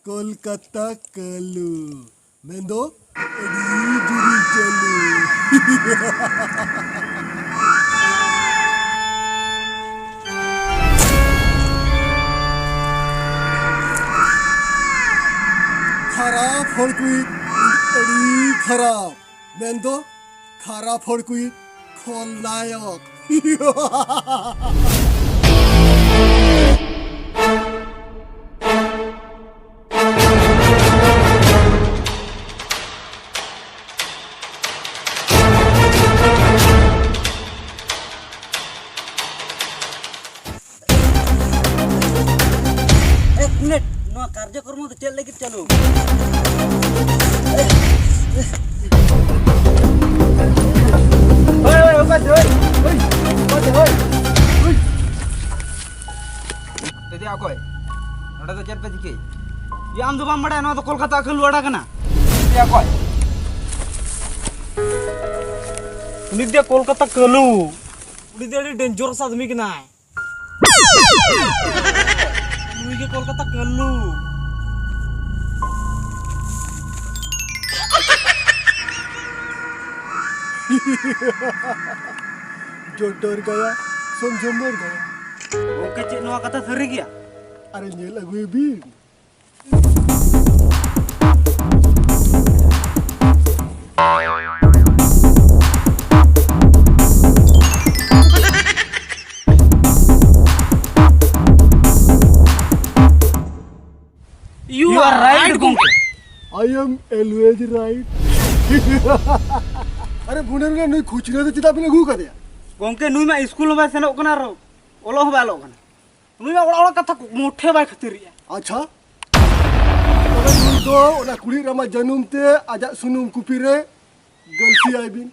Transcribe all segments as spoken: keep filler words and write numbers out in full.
ᱠᱳᱞᱠᱟᱛᱟ ᱠᱟᱹᱞᱩ, ᱢᱮᱱᱫᱚ ᱟᱹᱰᱤ ᱡᱳᱨᱤᱧ ᱪᱟᱹᱞᱩ᱾ ᱠᱷᱟᱨᱟᱯ ᱦᱚᱲ ᱠᱚ ᱟᱹᱰᱤ ᱠᱷᱟᱨᱟᱯ, ᱢᱮᱱᱫᱚ ᱠᱷᱟᱨᱟᱯ ᱦᱚᱲ ᱠᱚ ᱠᱷᱚᱞᱱᱟᱭᱚᱠ᱾ ᱮᱠ ᱢᱤᱱᱤᱴ, ᱱᱚᱣᱟ ᱠᱟᱨᱡᱚᱠᱨᱚᱢ ᱫᱚ ᱪᱮᱫ ᱞᱟᱹᱜᱤᱫ ᱪᱟᱹᱞᱩ? ᱦᱳᱭ, ᱦᱳᱭ, ᱚᱠᱟ ᱥᱮᱫ? ᱦᱳᱭ, ᱦᱳᱭ, ᱚᱠᱟ ᱥᱮᱫ? ᱦᱳᱭ, ᱦᱳᱭ᱾ ᱮ ᱫᱤᱭᱟ, ᱚᱠᱚᱭ? ᱱᱚᱰᱮ ᱫᱚ ᱪᱮᱫ ᱯᱮ ᱪᱤᱠᱟᱹᱭ? ᱭᱟ, ᱟᱢ ᱫᱚ ᱵᱟᱢ ᱵᱟᱲᱟᱭᱟ, ᱱᱚᱣᱟ ᱫᱚ ᱠᱳᱞᱠᱟᱛᱟ ᱠᱟᱹᱞᱩ ᱟᱲᱟ ᱠᱟᱱᱟ? ᱮ ᱫᱤᱭᱟ, ᱚᱠᱚᱭ? ᱩᱱᱤ ᱫᱚ ᱠᱳᱞᱠᱟᱛᱟ ᱠᱟᱹᱞᱩ᱾ ᱩᱱᱤ ᱫᱚ ᱟᱹᱰᱤ dangerous ᱟᱫᱢᱤ ᱠᱟᱱᱟᱭ᱾ ᱱᱩᱭ ᱜᱮ ᱠᱳᱞᱠᱟᱛᱟ ᱠᱟᱹᱞᱩ᱾ जो डर गया, समझो मर गया। ᱜᱚᱝᱠᱮ, ᱪᱮᱫ ᱱᱚᱣᱟ ᱠᱟᱛᱷᱟ ᱥᱟᱹᱨᱤ ᱜᱮᱭᱟ? ᱟᱨᱮ ᱧᱮᱞ ᱟᱹᱜᱩᱭ ᱵᱤᱱ᱾ You are right, ᱜᱚᱝᱠᱮ᱾ I am always right. ᱟᱨᱮ ᱵᱷᱩᱱᱰᱟᱹᱨ ᱜᱮ, ᱱᱩᱭ ᱠᱷᱩᱪᱨᱟᱹ ᱫᱚ ᱪᱮᱫᱟᱜ ᱵᱤᱱ ᱟᱹᱜᱩ ᱟᱠᱟᱫᱮᱭᱟ? ᱜᱚᱝᱠᱮ, ᱱᱩᱭ ᱢᱟ ᱤᱥᱠᱩᱞ ᱦᱚᱸ ᱵᱟᱭ ᱥᱮᱱᱚᱜ ᱠᱟᱱᱟ ᱟᱨ ᱚᱞᱚᱜ ᱦᱚᱸ ᱵᱟᱭ ᱚᱞᱚᱜ ᱠᱟᱱᱟ᱾ ᱱᱩᱭ ᱢᱟ ᱚᱲᱟᱜ ᱚᱲᱟᱜ ᱠᱟᱛᱷᱟ ᱠᱚ ᱢᱩᱴᱷᱮ ᱵᱟᱭ ᱠᱷᱟᱹᱛᱤᱨᱮᱜᱼᱟ᱾ ᱟᱪᱪᱷᱟ, ᱛᱚᱵᱮ ᱱᱩᱭ ᱫᱚ ᱚᱱᱟ ᱠᱩᱲᱤᱫ ᱨᱟᱢᱟ ᱡᱟᱹᱱᱩᱢ ᱛᱮ ᱟᱡᱟᱜ ᱥᱩᱱᱩᱢ ᱠᱩᱯᱤ ᱨᱮ ᱜᱟᱹᱞᱥᱤᱭᱟᱭ ᱵᱤᱱ᱾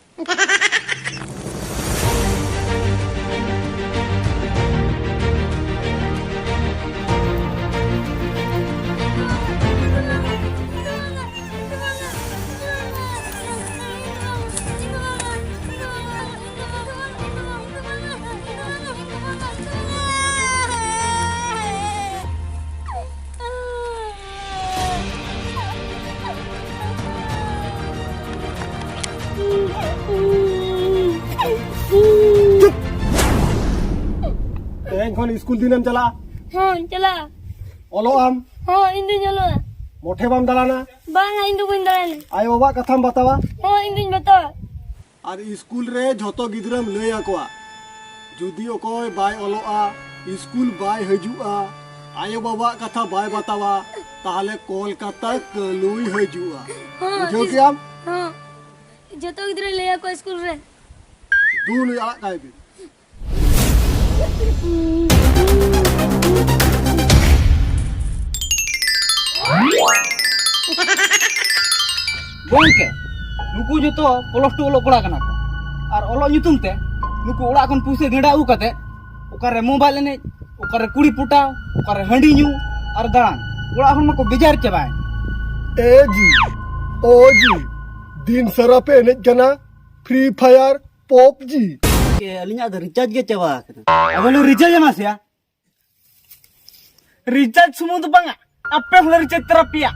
ᱤᱥᱠᱩᱞ ᱫᱤᱱᱮᱢ ᱪᱟᱞᱟᱜᱼᱟ? ᱦᱚᱸᱧ ᱪᱟᱞᱟᱜᱼᱟ᱾ ᱚᱞᱚᱜ ᱟᱢ? ᱦᱚᱸ, ᱤᱧ ᱫᱩᱧ ᱚᱞᱚᱜᱼᱟ᱾ ᱢᱚᱴᱷᱮ ᱵᱟᱢ ᱫᱟᱬᱟᱱᱟ? ᱵᱟᱝᱟ, ᱤᱧ ᱫᱚ ᱵᱟᱹᱧ ᱫᱟᱬᱟᱱᱟ᱾ ᱟᱭᱳ ᱵᱟᱵᱟᱣᱟᱜ ᱠᱟᱛᱷᱟᱢ ᱵᱟᱛᱟᱣᱟ? ᱦᱚᱸ, ᱤᱧ ᱫᱩᱧ ᱵᱟᱛᱟᱣᱟ᱾ ᱟᱨ ᱤᱥᱠᱩᱞ ᱨᱮ ᱡᱷᱚᱛᱚ ᱜᱤᱫᱽᱨᱟᱹᱢ ᱞᱟᱹᱭ ᱟᱠᱚᱣᱟ, ᱡᱩᱫᱤ ᱚᱠᱚᱭ ᱵᱟᱭ ᱚᱞᱚᱜᱼᱟ, ᱤᱥᱠᱩᱞ ᱵᱟᱭ ᱦᱤᱡᱩᱜᱼᱟ, ᱟᱭᱳ ᱵᱟᱵᱟᱣᱟᱜ ᱠᱟᱛᱷᱟ ᱵᱟᱭ ᱵᱟᱛᱟᱣᱟ, ᱛᱟᱦᱞᱮ ᱠᱳᱞᱠᱟᱛᱟ ᱠᱟᱹᱞᱩᱭ ᱦᱤᱡᱩᱜᱼᱟ᱾ ᱦᱚᱸ, ᱵᱩᱡᱷᱟᱹᱣ ᱤᱥ-, ᱠᱮᱜᱼᱟᱢ? ᱦᱚᱸ᱾ ᱡᱷᱚᱛᱚ ᱜᱤᱫᱽᱨᱟᱹ ᱞᱟᱹᱭ ᱟᱠᱚ ᱤᱥᱠᱩᱞ ᱨᱮ᱾ ᱫᱩ ᱱᱩᱭ ᱟᱲᱟᱜ ᱠᱟᱭ ᱵᱤᱱ᱾ ᱜᱚᱝᱠᱮ, ᱱᱩᱠᱩ ᱡᱚᱛᱚ ᱯᱞᱟᱥ ᱴᱩ ᱚᱞᱚᱜ ᱠᱚᱲᱟ ᱠᱟᱱᱟ ᱠᱚ᱾ ᱟᱨ ᱚᱞᱚᱜ ᱧᱩᱛᱩᱢ ᱛᱮ ᱱᱩᱠᱩ ᱚᱲᱟᱜ ᱠᱷᱚᱱ ᱯᱩᱭᱥᱟᱹ ᱜᱮᱸᱰᱟ ᱟᱹᱜᱩ ᱠᱟᱛᱮ ᱚᱠᱟᱨᱮ ᱢᱳᱵᱟᱭᱤᱞ ᱮᱱᱮᱡ, ᱚᱠᱟᱨᱮ ᱠᱩᱲᱤ ᱯᱚᱴᱟᱣ, ᱚᱠᱟᱨᱮ ᱦᱟᱺᱰᱤ ᱧᱩ ᱟᱨ ᱫᱟᱬᱟᱱ᱾ ᱚᱲᱟᱜ ᱦᱚᱲ ᱢᱟᱠᱚ ᱵᱮᱡᱟᱨ ᱪᱟᱵᱟᱭᱮᱱ᱾ ᱮ ᱡᱤ, ᱳ ᱡᱤ, ᱫᱤᱱ ᱥᱟᱨᱟ ᱯᱮ ᱮᱱᱮᱡ ᱠᱟᱱᱟ ᱯᱷᱨᱤ ᱯᱷᱟᱭᱟᱨ, ᱯᱚᱵᱡᱤ᱾ ᱮ, ᱟᱹᱞᱤᱧᱟᱜ ᱫᱚ ᱨᱤᱪᱟᱨᱡᱽ ᱜᱮ ᱪᱟᱵᱟ ᱟᱠᱟᱱᱟ᱾ ᱟᱫᱚ ᱞᱤᱧ ᱨᱤᱪᱟᱨᱡᱽ ᱮᱢᱟ ᱥᱮᱭᱟ᱾ ᱨᱤᱪᱟᱨᱡᱽ ᱥᱩᱢᱩᱝ ᱫᱚ ᱵᱟᱝᱟ, ᱟᱯᱮ ᱦᱚᱸᱞᱮ ᱨᱤᱪᱟᱨᱡᱽ ᱛᱚᱨᱟ ᱯᱮᱭᱟ᱾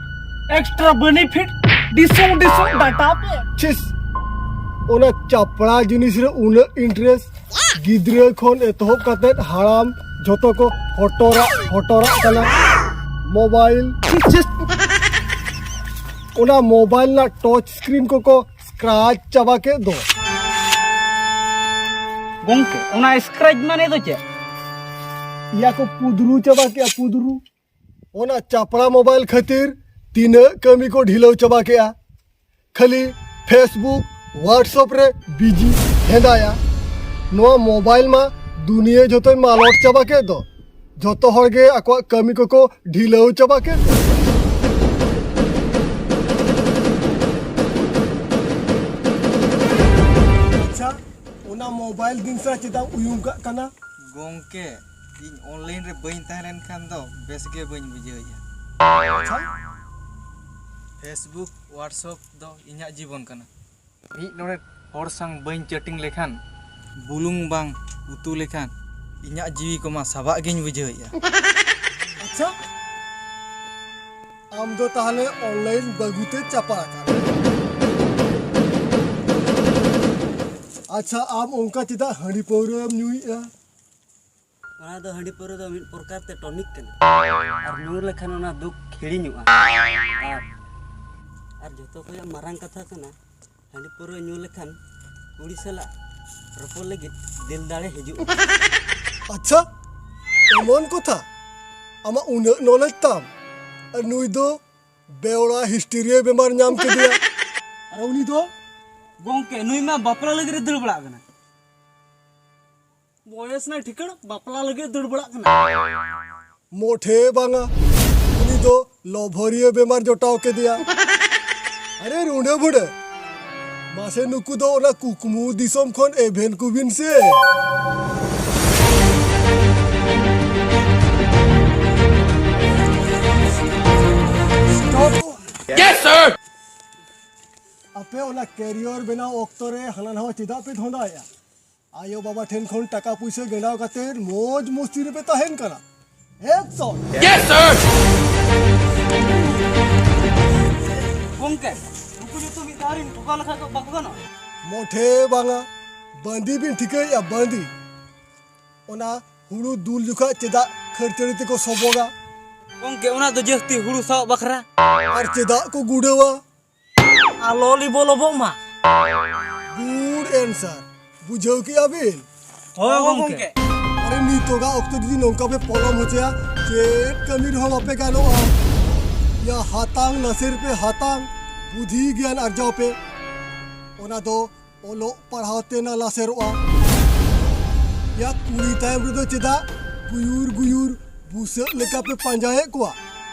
ᱮᱠᱥᱴᱨᱟ ᱵᱮᱱᱤᱯᱷᱤᱴ, ᱰᱤᱥᱩᱢ ᱰᱤᱥᱩᱢ ᱰᱟᱴᱟ ᱯᱮ᱾ ᱪᱤᱥ, ᱚᱱᱟ ᱪᱟᱯᱲᱟ ᱡᱤᱱᱤᱥ ᱨᱮ ᱩᱱᱟᱹᱜ ᱤᱱᱴᱟᱨᱮᱥᱴ᱾ ᱜᱤᱫᱽᱨᱟᱹ ᱠᱷᱚᱱ ᱮᱛᱚᱦᱚᱵ ᱠᱟᱛᱮ ᱦᱟᱲᱟᱢ ᱡᱷᱚᱛᱚ ᱠᱚ ᱦᱚᱴᱚᱨᱟᱜ ᱦᱚᱴᱚᱨᱟᱜ ᱠᱟᱱᱟ᱾ ᱢᱳᱵᱟᱭᱤᱞ, ᱪᱤᱥ, ᱚᱱᱟ ᱢᱳᱵᱟᱭᱤᱞ ᱨᱮᱱᱟᱜ ᱴᱟᱪ ᱥᱠᱨᱤᱱ ᱠᱚᱠᱚ ᱥᱠᱨᱟᱪ ᱪᱟᱵᱟ ᱠᱮᱫ ᱫᱚ᱾ ᱜᱚᱝᱠᱮ, ᱚᱱᱟ ᱥᱠᱨᱟᱪ ᱢᱟᱱᱮ ᱫᱚ ᱪᱮᱫ? ᱤᱭᱟ ᱠᱚ ᱯᱩᱫᱨᱩ ᱪᱟᱵᱟ ᱠᱮᱜᱼᱟ, ᱯᱩᱫᱨᱩ᱾ ᱚᱱᱟ ᱪᱟᱯᱲᱟ ᱢᱳᱵᱟᱭᱤᱞ ᱠᱷᱟᱹᱛᱤᱨ ᱛᱤᱱᱟᱹᱜ ᱠᱟᱹᱢᱤ ᱠᱚ ᱰᱷᱤᱞᱟᱹᱣ ᱪᱟᱵᱟ ᱠᱮᱜᱼᱟ᱾ ᱠᱷᱟᱹᱞᱤ Facebook, WhatsApp ᱨᱮ ᱵᱤᱡᱤ ᱦᱮᱸᱫᱟᱭᱟ᱾ ᱱᱚᱣᱟ ᱢᱳᱵᱟᱭᱤᱞ ᱢᱟ ᱫᱩᱱᱤᱭᱟᱹ ᱡᱷᱚᱛᱚᱭ ᱢᱟᱞᱚᱴ ᱪᱟᱵᱟ ᱠᱮᱫ ᱫᱚ᱾ ᱡᱷᱚᱛᱚ ᱦᱚᱲ ᱜᱮ ᱟᱠᱚᱣᱟᱜ ᱠᱟᱹᱢᱤ ᱠᱚᱠᱚ ᱰᱷᱤᱞᱟᱹᱣ ᱪᱟᱵᱟ ᱠᱮᱫ᱾ ᱟᱪᱪᱷᱟ, ᱚᱱᱟ ᱢᱳᱵᱟᱭᱤᱞ ᱫᱤᱱ ᱥᱟᱨᱟ ᱪᱮᱫᱟᱜ ᱩᱭᱩᱝ ᱠᱟᱜ ᱠᱟᱱᱟ? ᱜᱚᱝᱠᱮ, ᱤᱧ ᱚᱱᱞᱟᱭᱤᱱ ᱨᱮ ᱵᱟᱹᱧ ᱛᱟᱦᱮᱸ ᱞᱮᱱᱠᱷᱟᱱ ᱫᱚ ᱵᱮᱥ ᱜᱮ ᱵᱟᱹᱧ ᱵᱩᱡᱷᱟᱹᱣᱮᱫᱼᱟ᱾ ᱟᱪᱪᱷᱟ᱾ Facebook, WhatsApp ᱫᱚ ᱤᱧᱟᱹᱜ ᱡᱤᱵᱚᱱ ᱠᱟᱱᱟ᱾ ᱢᱤᱫ ᱰᱚᱸᱰᱮᱠ ᱦᱚᱲ ᱥᱟᱝ ᱵᱟᱹᱧ ᱪᱮᱴᱤᱝ ᱞᱮᱠᱷᱟᱱ, ᱵᱩᱞᱩᱝ ᱵᱟᱝ ᱩᱛᱩ ᱞᱮᱠᱷᱟᱱ, ᱤᱧᱟᱹᱜ ᱡᱤᱣᱤ ᱠᱚᱢᱟ ᱥᱟᱵᱟᱜ ᱜᱤᱧ ᱵᱩᱡᱷᱟᱹᱣᱮᱫᱼᱟ᱾ ᱟᱪᱪᱷᱟ, ᱟᱢ ᱫᱚ ᱛᱟᱦᱞᱮ ᱚᱱᱞᱟᱭᱤᱱ ᱵᱟᱹᱜᱩ ᱛᱮ ᱪᱟᱯᱟ ᱟᱠᱟᱱ᱾ ᱟᱪᱪᱷᱟ, ᱟᱢ ᱚᱱᱠᱟ ᱪᱮᱫᱟᱜ ᱦᱟᱺᱰᱤ ᱯᱟᱹᱣᱨᱟᱹᱢ ᱧᱩᱭᱮᱫᱼᱟ? ᱚᱱᱟ ᱫᱚ ᱦᱟᱺᱰᱤ ᱯᱟᱹᱣᱨᱟᱹ ᱫᱚ ᱢᱤᱫ ᱯᱨᱚᱠᱟᱨ ᱛᱮ ᱴᱚᱱᱤᱠ ᱠᱟᱱᱟ᱾ ᱟᱨ ᱧᱩ ᱞᱮᱠᱷᱟᱱ ᱚᱱᱟ ᱫᱩᱠ ᱦᱤᱲᱤᱧᱚᱜᱼᱟ᱾ ᱟᱨ, ᱟᱨ ᱡᱚᱛᱚ ᱠᱷᱚᱱᱟᱜ ᱢᱟᱨᱟᱝ ᱠᱟᱛᱷᱟ ᱠᱟᱱᱟ, ᱦᱟᱺᱰᱤ ᱯᱟᱹᱣᱨᱟᱹ ᱧᱩ ᱞᱮᱠᱷᱟᱱ ᱠᱩᱲᱤ ᱥᱟᱞᱟᱜ ᱨᱚᱯᱚᱲ ᱞᱟᱹᱜᱤᱫ ᱫᱤᱞ ᱫᱟᱲᱮ ᱦᱤᱡᱩᱜᱼᱟ᱾ ᱟᱪᱪᱷᱟ, ᱮᱢᱚᱱ ᱠᱚᱛᱷᱟ? ᱟᱢᱟᱜ ᱩᱱᱟᱹᱜ ᱱᱚᱞᱮᱡᱽ ᱛᱟᱢ? ᱟᱨ ᱱᱩᱭ ᱫᱚ ᱵᱮᱣᱲᱟ ᱦᱤᱥᱴᱤᱨᱤᱭᱟ ᱵᱮᱢᱟᱨ ᱧᱟᱢ ᱠᱮᱫᱮᱭᱟ᱾ ᱟᱨ ᱩᱱᱤ ᱫᱚ? ᱜᱚᱝᱠᱮ, ᱱᱩᱭ ᱢᱟ ᱵᱟᱯᱞᱟ ᱞᱟᱹᱜᱤᱫ ᱨᱮ ᱫᱟᱹᱲ ᱵᱟᱲᱟᱜ ᱠᱟᱱᱟ᱾ ᱵᱚᱭᱮᱥ ᱱᱟᱭ ᱴᱷᱤᱠᱟᱹᱲ, ᱵᱟᱯᱞᱟ ᱞᱟᱹᱜᱤᱫ ᱫᱟᱹᱲ ᱵᱟᱲᱟᱜ ᱠᱟᱱᱟ᱾ ᱢᱚᱴᱷᱮ ᱵᱟᱝᱟ, ᱩᱱᱤ ᱫᱚ ᱞᱚᱵᱷᱚᱨᱤᱭᱟᱹ ᱵᱮᱢᱟᱨ ᱡᱚᱴᱟᱣ ᱠᱮᱫᱮᱭᱟ᱾ ᱟᱨᱮ ᱨᱩᱸᱰᱟᱹ ᱵᱷᱩᱸᱰᱟᱹ, ᱢᱟᱥᱮ ᱱᱩᱠᱩ ᱫᱚ ᱚᱱᱟ ᱠᱩᱠᱢᱩ ᱫᱤᱥᱚᱢ ᱠᱷᱚᱱ ᱮᱵᱷᱮᱱ ᱠᱚᱵᱤᱱ ᱥᱮ᱾ Stop! Yes, sir! ᱟᱯᱮ ᱚᱱᱟ ᱠᱮᱨᱤᱭᱚᱨ ᱵᱮᱱᱟᱣ ᱚᱠᱛᱚ ᱨᱮ ᱦᱟᱱᱟ ᱱᱟᱣᱟ ᱪᱮᱫᱟᱜ ᱯᱮ ᱫᱷᱚᱸᱫᱟᱭᱮᱜᱼᱟ? ᱟᱭᱳ ᱵᱟᱵᱟ ᱴᱷᱮᱱ ᱠᱷᱚᱱ ᱴᱟᱠᱟ ᱯᱩᱭᱥᱟᱹ ᱜᱮᱸᱰᱟᱣ ᱠᱟᱛᱮ ᱢᱚᱡᱽ ᱢᱚᱥᱛᱤ ᱨᱮᱯᱮ ᱛᱟᱦᱮᱱ ᱠᱟᱱᱟ᱾ ᱮᱠᱥᱚᱱ! Yes, sir! ᱜᱚᱝᱠᱮ, ᱱᱩᱠᱩ ᱡᱚᱛᱚ ᱢᱤᱫ ᱫᱷᱟᱣ ᱨᱤᱧ ᱴᱷᱚᱠᱟᱣ ᱞᱮᱠᱷᱟᱡ ᱫᱚ ᱵᱟᱠᱚ ᱜᱟᱱᱚᱜᱼᱟ? ᱢᱚᱴᱷᱮ ᱵᱟᱝᱟ᱾ ᱵᱟᱸᱫᱤ ᱵᱤᱱ ᱴᱷᱤᱠᱟᱹᱭᱮᱫᱼᱟ, ᱵᱟᱸᱫᱤ? ᱚᱱᱟ ᱦᱩᱲᱩ ᱫᱩᱞ ᱡᱚᱠᱷᱟᱡ ᱪᱮᱫᱟᱜ ᱠᱷᱟᱹᱲᱪᱟᱹᱲᱤ ᱛᱮᱠᱚ ᱥᱚᱵᱚᱜᱟ? ᱜᱚᱝᱠᱮ, ᱚᱱᱟ ᱫᱚ ᱡᱟᱹᱥᱛᱤ ᱦᱩᱲᱩ ᱥᱟᱵ ᱵᱟᱠᱷᱨᱟ᱾ ᱟᱨ ᱪᱮᱫᱟᱜ ᱠᱚ ᱜᱩᱰᱟᱹᱣᱟ? ᱟᱞᱚ ᱞᱤᱵᱚ ᱞᱚᱵᱚᱜ ᱢᱟ᱾ Good answer. ᱵᱩᱡᱷᱟᱹᱣ ᱠᱮᱜᱼᱟ ᱵᱤᱱ? ᱦᱳᱭ ᱦᱳᱭ ᱜᱚᱝᱠᱮ᱾ ᱜᱚᱝᱠᱮ᱾ ᱟᱨᱮ, ᱱᱤᱛᱚᱜᱟᱜ ᱚᱠᱛᱚ ᱡᱩᱫᱤ ᱱᱚᱝᱠᱟ ᱯᱮ ᱯᱚᱞᱚᱢ ᱦᱚᱪᱚᱭᱟ, ᱪᱮᱫ ᱠᱟᱹᱢᱤ ᱨᱮᱦᱚᱸ ᱵᱟᱯᱮ ᱜᱟᱱᱚᱜᱼᱟ᱾ ᱭᱟ ᱦᱟᱛᱟᱝ ᱞᱟᱥᱮᱨ ᱯᱮ ᱦᱟᱛᱟᱝ, ᱵᱩᱫᱷᱤ ᱜᱮᱭᱟᱱ ᱟᱨᱡᱟᱣ ᱯᱮ᱾ ᱚᱱᱟ ᱫᱚ ᱚᱞᱚᱜ ᱯᱟᱲᱦᱟᱣ ᱛᱮ ᱱᱟ ᱞᱟᱥᱮᱨᱚᱜᱼᱟ᱾ ᱭᱟ ᱠᱩᱲᱤ ᱛᱟᱭᱚᱢ ᱨᱮᱫᱚ ᱪᱮᱫᱟᱜ ᱜᱩᱭᱩᱨ ᱜᱩᱭᱩᱨ ᱵᱩᱥᱟᱹᱜ ᱞᱮᱠᱟ ᱯᱮ ᱯᱟᱸᱡᱟᱭᱮᱫ ᱠᱚᱣᱟ?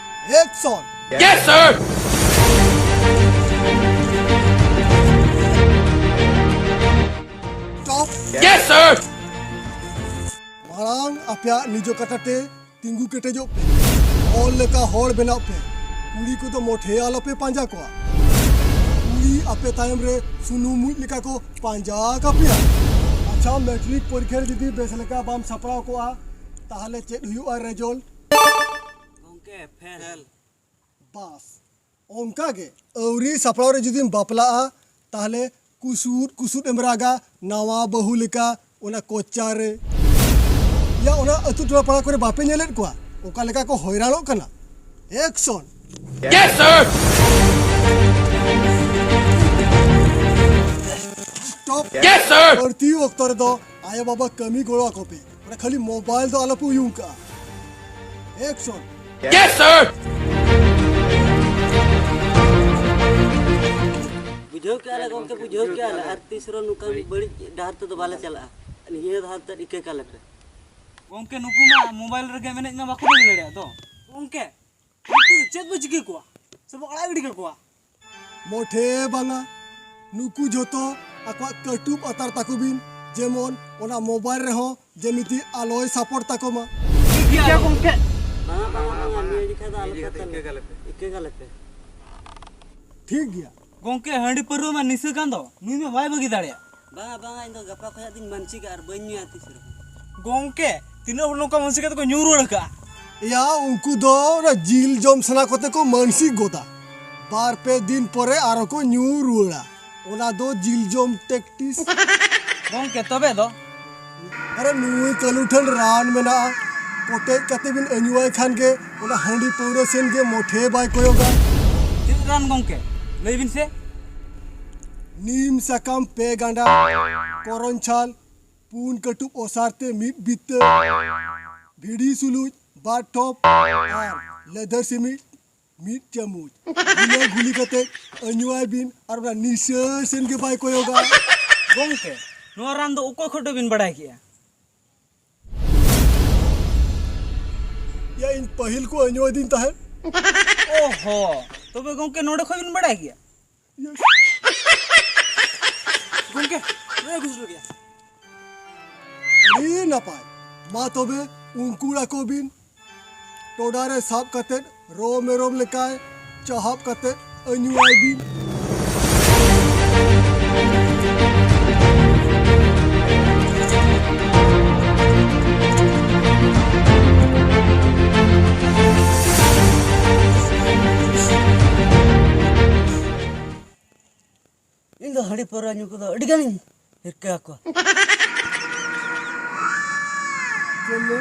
Action! Yes, sir! Stop! Yes, sir! ᱢᱟᱲᱟᱝ ᱟᱯᱮᱭᱟᱜ ᱱᱤᱡᱚ ᱠᱟᱴᱟ ᱛᱮ ᱛᱤᱸᱜᱩ ᱠᱮᱴᱮᱡᱚᱜ ᱯᱮ᱾ ᱦᱚᱲ ᱞᱮᱠᱟ ᱦᱚᱲ ᱵᱮᱱᱟᱜ ᱯᱮ᱾ ᱠᱩᱲᱤ ᱠᱚᱫᱚ ᱢᱚᱴᱷᱮ ᱟᱞᱚᱯᱮ ᱯᱟᱸᱡᱟ ᱠᱚᱣᱟ᱾ ᱠᱩᱲᱤ ᱟᱯᱮ ᱛᱟᱭᱚᱢ ᱨᱮ ᱥᱩᱱᱩᱢ ᱢᱩᱡ ᱞᱮᱠᱟ ᱠᱚ ᱯᱟᱸᱡᱟ ᱠᱟᱯᱮᱭᱟ᱾ ᱟᱪᱪᱷᱟ, ᱢᱮᱴᱨᱤᱠ ᱯᱚᱨᱤᱠᱠᱷᱟ ᱨᱮ ᱡᱩᱫᱤ ᱵᱮᱥ ᱞᱮᱠᱟ ᱵᱟᱢ ᱥᱟᱯᱲᱟᱣ ᱠᱚᱜᱼᱟ, ᱛᱟᱦᱚᱞᱮ ᱪᱮᱫ ᱦᱩᱭᱩᱜᱼᱟ ᱨᱮᱡᱚᱞᱴ? ᱜᱚᱝᱠᱮ, ᱯᱷᱮᱞ᱾ ᱵᱟᱥ, ᱚᱱᱠᱟ ᱜᱮ᱾ ᱟᱹᱣᱨᱤ ᱥᱟᱯᱲᱟᱣ ᱨᱮ ᱡᱩᱫᱤᱢ ᱵᱟᱯᱞᱟᱜᱼᱟ, ᱛᱟᱦᱚᱞᱮ ᱠᱩᱥᱩᱫ ᱠᱩᱥᱩᱫ ᱮᱢ ᱨᱟᱜᱟ ᱱᱟᱣᱟ ᱵᱟᱹᱦᱩ ᱞᱮᱠᱟ ᱚᱱᱟ ᱠᱚᱪᱟ ᱨᱮ᱾ ᱚᱱᱟ ᱟᱹᱛᱩ ᱴᱚᱞᱟ ᱯᱟᱲᱟ ᱠᱚᱨᱮ ᱵᱟᱯᱮ ᱧᱮᱞᱮᱫ ᱠᱚᱣᱟ ᱚᱠᱟ ᱞᱮᱠᱟ ᱠᱚ ᱦᱚᱭᱨᱟᱱᱚᱜ ᱠᱟᱱᱟ? ᱮᱠᱥᱚᱱ᱾ Yes, sir! ᱴᱚᱯ᱾ Yes, sir! ᱵᱟᱹᱲᱛᱤ ᱚᱠᱛᱚ ᱨᱮᱫᱚ ᱟᱭᱳ ᱵᱟᱵᱟ ᱠᱟᱹᱢᱤ ᱜᱚᱲᱚ ᱟᱠᱚ ᱯᱮ᱾ ᱚᱱᱟ ᱠᱷᱟᱹᱞᱤ ᱢᱳᱵᱟᱭᱤᱞ ᱫᱚ ᱟᱞᱚᱯᱮ ᱩᱭᱩᱝ ᱠᱟᱜᱼᱟ᱾ ᱮᱠᱥᱚᱱ᱾ Yes, sir! ᱵᱩᱡᱷᱟᱹᱣ ᱠᱮᱜᱼᱟ ᱞᱮ ᱜᱚᱢᱠᱮ, ᱵᱩᱡᱷᱟᱹᱣ ᱠᱮᱜᱼᱟ ᱞᱮ᱾ ᱟᱨ ᱛᱤᱥ ᱨᱮᱦᱚᱸ ᱱᱚᱝᱠᱟᱱ ᱵᱟᱹᱲᱤᱡ ᱰᱟᱦᱟᱨ ᱛᱮᱫᱚ ᱵᱟᱞᱮ ᱪᱟᱞᱟᱜᱼᱟ᱾ ᱱᱤᱭᱟᱹ ᱫᱷᱟᱣ ᱛᱮᱫ ᱤᱠᱟᱹ ᱠᱟᱞᱮ ᱯᱮ᱾ ᱜᱚᱢᱠᱮ, ᱱᱩᱠᱩ ᱢᱟ ᱢᱳᱵᱟᱭᱤᱞ ᱨᱮ ᱜᱮᱢ ᱮᱱᱮᱡ ᱢᱟ ᱵᱟᱠᱚ ᱵᱟᱹᱜᱤ ᱫᱟᱲᱮᱭᱟᱜ ᱫᱚ᱾ ᱜᱚᱢᱠᱮ, ᱱᱩᱠᱩ ᱫᱚ ᱪᱮᱫ ᱵᱚ ᱪᱤᱠᱟᱹ ᱠᱚᱣᱟ? ᱥᱮ ᱵᱚ ᱟᱲᱟᱜ ᱜᱤᱰᱤ ᱠᱟᱠᱚᱣᱟ? ᱢᱚᱴᱷᱮ ᱵᱟᱝᱟ᱾ ᱱᱩᱠᱩ ᱡᱷᱚᱛᱚ ᱟᱠᱚᱣᱟᱜ ᱠᱟᱹᱴᱩᱵ ᱟᱛᱟᱨ ᱛᱟᱠᱚ ᱵᱤᱱ, ᱡᱮᱢᱚᱱ ᱚᱱᱟ ᱢᱳᱵᱟᱭᱤᱞ ᱨᱮᱦᱚᱸ ᱡᱮᱢᱤᱛᱤ ᱟᱞᱚᱭ ᱥᱟᱯᱳᱨᱴ ᱛᱟᱠᱚ ᱢᱟ᱾ ᱴᱷᱤᱠ ᱜᱮᱭᱟ ᱜᱚᱢᱠᱮ᱾ ᱵᱟᱝᱟ, ᱵᱟᱝᱟ, ᱵᱟᱝᱟ, ᱱᱤᱭᱟᱹ ᱡᱚᱠᱷᱟ ᱫᱚ ᱟᱞᱚᱯᱮ ᱤᱠᱟᱹ ᱠᱟᱞᱮ ᱯᱮ᱾ ᱤᱠᱟᱹ ᱠᱟᱞᱮ ᱯᱮ᱾ ᱴᱷᱤᱠ ᱜᱮᱭᱟ᱾ ᱜᱚᱢᱠᱮ, ᱦᱟᱺᱰᱤ ᱯᱟᱹᱨᱣᱟᱹ ᱢᱟ ᱱᱤᱥᱟᱹ ᱠᱟᱱ ᱫᱚ, ᱱᱩᱭ ᱢᱟ ᱵᱟᱭ ᱵᱟᱹᱜᱤ ᱫᱟᱲᱮᱭᱟᱜ᱾ ᱵᱟᱝᱟ, ᱵᱟᱝᱟ, ᱤᱧ ᱫᱚ ᱜᱟᱯᱟ ᱠᱷᱚᱱᱟᱜ ᱫᱚᱧ ᱢᱟᱹᱱᱥᱤᱠᱟ ᱟᱨ ᱵᱟᱹᱧ ᱧᱩᱭᱟ ᱛᱤᱥ ᱨᱮᱦᱚᱸ᱾ ᱜᱚᱢᱠᱮ, ᱛᱤᱱᱟᱹᱜ ᱦᱚᱲ ᱱᱚᱝᱠᱟ ᱢᱟᱹᱱᱥᱤᱠ ᱠᱟᱛᱮ ᱠᱚ ᱧᱩ ᱨᱩᱣᱟᱹᱲ ᱟᱠᱟᱜᱼᱟ? ᱮᱭᱟ, ᱩᱱᱠᱩ ᱫᱚ ᱚᱱᱟ ᱡᱤᱞ ᱡᱚᱢ ᱥᱟᱱᱟ ᱠᱚᱛᱮ ᱠᱚ ᱢᱟᱹᱱᱥᱤᱠ ᱜᱚᱫᱟ, ᱵᱟᱨ ᱯᱮ ᱫᱤᱱ ᱯᱚᱨᱮ ᱟᱨᱚ ᱠᱚ ᱧᱩ ᱨᱩᱣᱟᱹᱲᱟ᱾ ᱚᱱᱟ ᱫᱚ ᱡᱤᱞ ᱡᱚᱢ ᱴᱮᱠᱴᱤᱥ᱾ ᱜᱚᱢᱠᱮ, ᱛᱚᱵᱮ ᱫᱚ? ᱟᱨᱮ, ᱱᱩᱭ ᱠᱟᱹᱞᱩ ᱴᱷᱮᱱ ᱨᱟᱱ ᱢᱮᱱᱟᱜᱼᱟ, ᱠᱚᱴᱮᱡ ᱠᱟᱛᱮ ᱵᱤᱱ ᱟᱹᱧᱩᱣᱟᱭ ᱠᱷᱟᱱ ᱜᱮ ᱚᱱᱟ ᱦᱟᱺᱰᱤ ᱯᱟᱹᱣᱨᱟᱹ ᱥᱮᱱ ᱜᱮ ᱢᱚᱴᱷᱮ ᱵᱟᱭ ᱠᱚᱭᱚᱜᱟ᱾ ᱪᱮᱫ ᱨᱟᱱ ᱜᱚᱢᱠᱮ? ᱞᱟᱹᱭ ᱵᱤᱱ ᱥᱮ᱾ ᱱᱤᱢ ᱥᱟᱠᱟᱢ ᱯᱮ ᱜᱟᱸᱰᱟ, ᱠᱚᱨᱚᱧ ᱪᱷᱟᱞ, ᱯᱩᱱ ᱠᱟᱹᱴᱩᱵ ᱚᱥᱟᱨ ᱛᱮ ᱢᱤᱫ ᱵᱤᱛᱟᱹ, ᱵᱷᱤᱲᱤ ᱥᱩᱞᱩᱡ ᱵᱟᱨ ᱴᱷᱚᱯ ᱟᱨ ᱞᱮᱫᱷᱟᱨ ᱥᱤᱢᱤᱡ ᱢᱤᱫ ᱪᱟᱢᱚᱪ᱾ ᱜᱩᱞᱟᱹ ᱜᱩᱞᱤ ᱠᱟᱛᱮ ᱟᱹᱧᱩᱣᱟᱭ ᱵᱤᱱ ᱟᱨ ᱚᱱᱟ ᱱᱤᱥᱟᱹ ᱥᱮᱱ ᱜᱮ ᱵᱟᱭ ᱠᱚᱭᱚᱜᱟ᱾ ᱜᱚᱢᱠᱮ, ᱱᱚᱣᱟ ᱨᱟᱱ ᱫᱚ ᱚᱠᱚᱭ ᱠᱷᱚᱱ ᱵᱤᱱ ᱵᱟᱲᱟᱭ ᱠᱮᱜᱼᱟ? ᱭᱟ, ᱤᱧ ᱯᱟᱹᱦᱤᱞ ᱠᱚ ᱟᱹᱧᱩᱣᱟᱹᱫᱤᱧ ᱛᱟᱦᱮᱸᱫ᱾ ᱚᱦᱚ, ᱛᱚᱵᱮ ᱜᱚᱢᱠᱮ, ᱱᱚᱰᱮ ᱠᱷᱚᱱ ᱵᱤᱱ ᱵᱟᱲᱟᱭ ᱠᱮᱜᱼᱟ? ᱜᱚᱢᱠᱮ, ᱱᱚᱰᱮ ᱜᱷᱩᱥ ᱜᱮᱭᱟ᱾ ᱟᱹᱰᱤ ᱱᱟᱯᱟᱭ᱾ ᱢᱟ ᱛᱚᱵᱮ, ᱩᱱᱠᱩᱲᱟ ᱠᱚ ᱵᱤᱱ᱾ ᱴᱚᱰᱟ ᱨᱮ ᱥᱟᱵ ᱠᱟᱛᱮᱫ ᱨᱚ ᱢᱮᱨᱚᱢ ᱞᱮᱠᱟᱭ ᱪᱟᱦᱟᱵ ᱠᱟᱛᱮᱫ ᱟᱹᱧᱩᱣᱟᱭ ᱵᱤᱱ᱾ ᱤᱧ ᱫᱚ ᱦᱟᱺᱰᱤ ᱯᱟᱹᱣᱨᱟᱹ ᱧᱩ ᱠᱚᱫᱚ ᱟᱹᱰᱤ ᱜᱟᱱᱤᱧ ᱦᱤᱨᱠᱟᱹ ᱟᱠᱚᱣᱟ᱾ ᱪᱚᱞᱚ,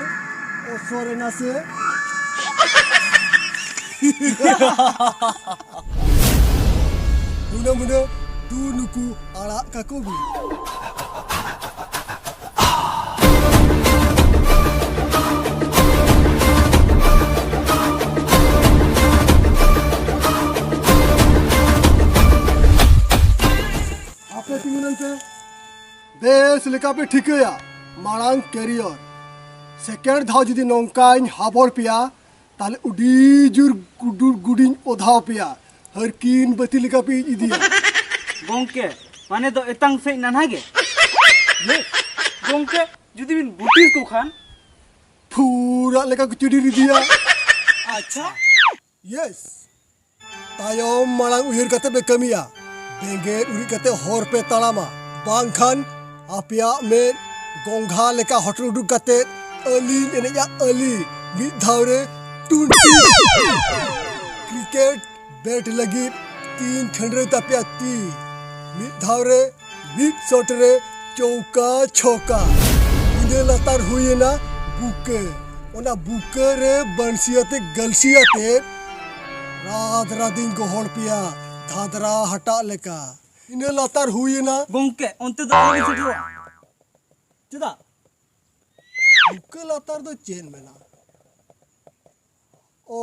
ᱚᱥᱚᱨ ᱮᱱᱟ ᱥᱮ? ᱦᱩᱱᱟᱹ ᱢᱩᱱᱟᱹ ᱫᱩ ᱱᱩᱠᱩ ᱟᱲᱟᱜ ᱠᱟᱠᱚ ᱵᱤᱱ᱾ ᱟᱯᱮ ᱛᱤᱸᱜᱩ ᱞᱮᱱ ᱯᱮ᱾ ᱵᱮᱥ ᱞᱮᱠᱟ ᱯᱮ ᱴᱷᱤᱠᱟᱹᱭᱟ ᱢᱟᱲᱟᱝ ᱠᱮᱨᱤᱭᱚᱨ᱾ ᱥᱮᱠᱮᱱᱰ ᱫᱷᱟᱣ ᱡᱩᱫᱤ ᱱᱚᱝᱠᱟᱧ ᱦᱟᱵᱚᱲ ᱯᱮᱭᱟ, ᱛᱟᱦᱞᱮ ᱟᱹᱰᱤ ᱡᱳᱨ ᱜᱩᱰᱩ ᱜᱩᱰᱤᱧ ᱚᱫᱷᱟᱣ ᱯᱮᱭᱟ᱾ ᱦᱟᱹᱨᱠᱤᱱ ᱵᱟᱹᱛᱤ ᱞᱮᱠᱟ ᱯᱮ ᱤᱡ ᱤᱫᱤᱭᱟ᱾ ᱜᱚᱝᱠᱮ, ᱢᱟᱱᱮ ᱫᱚ ᱮᱛᱟᱝ ᱥᱮᱡ ᱱᱟᱱᱦᱟ ᱜᱮ? ᱜᱚᱝᱠᱮ, ᱡᱩᱫᱤ ᱵᱤᱱ ᱵᱩᱴᱤ ᱠᱚ ᱠᱷᱟᱱ? ᱯᱷᱩᱨᱟᱜ ᱞᱮᱠᱟ ᱠᱚ ᱪᱩᱰᱤᱨ ᱤᱫᱤᱭᱟ᱾ ᱟᱪᱪᱷᱟ᱾ ᱭᱮᱥ᱾ ᱛᱟᱭᱚᱢ ᱢᱟᱲᱟᱝ ᱩᱭᱦᱟᱹᱨ ᱠᱟᱛᱮ ᱯᱮ ᱠᱟᱹᱢᱤᱭᱟ᱾ ᱵᱮᱸᱜᱮᱫ ᱩᱨᱤᱡ ᱠᱟᱛᱮ ᱦᱚᱨ ᱯᱮ ᱛᱟᱲᱟᱢᱟ, ᱵᱟᱝᱠᱷᱟᱱ ᱟᱯᱮᱭᱟᱜ ᱢᱮᱫ ᱜᱚᱝᱜᱷᱟ ᱞᱮᱠᱟ ᱦᱚᱴᱚᱨ ᱩᱰᱩᱠ ᱠᱟᱛᱮ ᱟᱹᱞᱤᱧ ᱮᱱᱮᱡᱼᱟ ᱟᱹᱞᱤᱧ᱾ ᱢᱤᱫ ᱫᱷᱟᱣ ᱨᱮ ᱴᱩᱱᱴᱤ᱾ ᱠᱨᱤᱠᱮᱴ ᱵᱮᱴ ᱞᱟᱹᱜᱤᱫ ᱛᱤᱱ ᱠᱷᱟᱹᱱᱰᱨᱟᱹ ᱛᱟᱯᱮᱭᱟ ᱛᱤ᱾ ᱢᱤᱫ ᱫᱷᱟᱣ ᱨᱮ ᱢᱤᱫ ᱥᱚᱴ ᱨᱮ ᱪᱚᱣᱠᱟ ᱪᱷᱚᱠᱟ᱾ ᱤᱱᱟᱹ ᱞᱟᱛᱟᱨ ᱦᱩᱭᱮᱱᱟ ᱵᱩᱠᱟᱹ᱾ ᱚᱱᱟ ᱵᱩᱠᱟᱹ ᱨᱮ ᱵᱟᱹᱲᱥᱤ ᱟᱛᱮ ᱜᱟᱹᱞᱥᱤ ᱟᱛᱮ ᱨᱟᱫ ᱨᱟᱫᱤᱧ ᱜᱚᱦᱚᱲ ᱯᱮᱭᱟ ᱫᱷᱟᱫᱨᱟ ᱦᱟᱴᱟᱜ ᱞᱮᱠᱟ᱾ ᱤᱱᱟᱹ ᱞᱟᱛᱟᱨ ᱦᱩᱭᱮᱱᱟ᱾ ᱜᱚᱝᱠᱮ, ᱚᱱᱛᱮ ᱫᱚ ᱟᱞᱚ ᱵᱤᱱ ᱥᱮᱴᱮᱨᱚᱜᱼᱟ᱾ ᱪᱮᱫᱟᱜ? ᱵᱩᱠᱟᱹ ᱞᱟᱛᱟᱨ ᱫᱚ ᱪᱮᱫ ᱢᱮᱱᱟᱜᱼᱟ? ᱚ᱾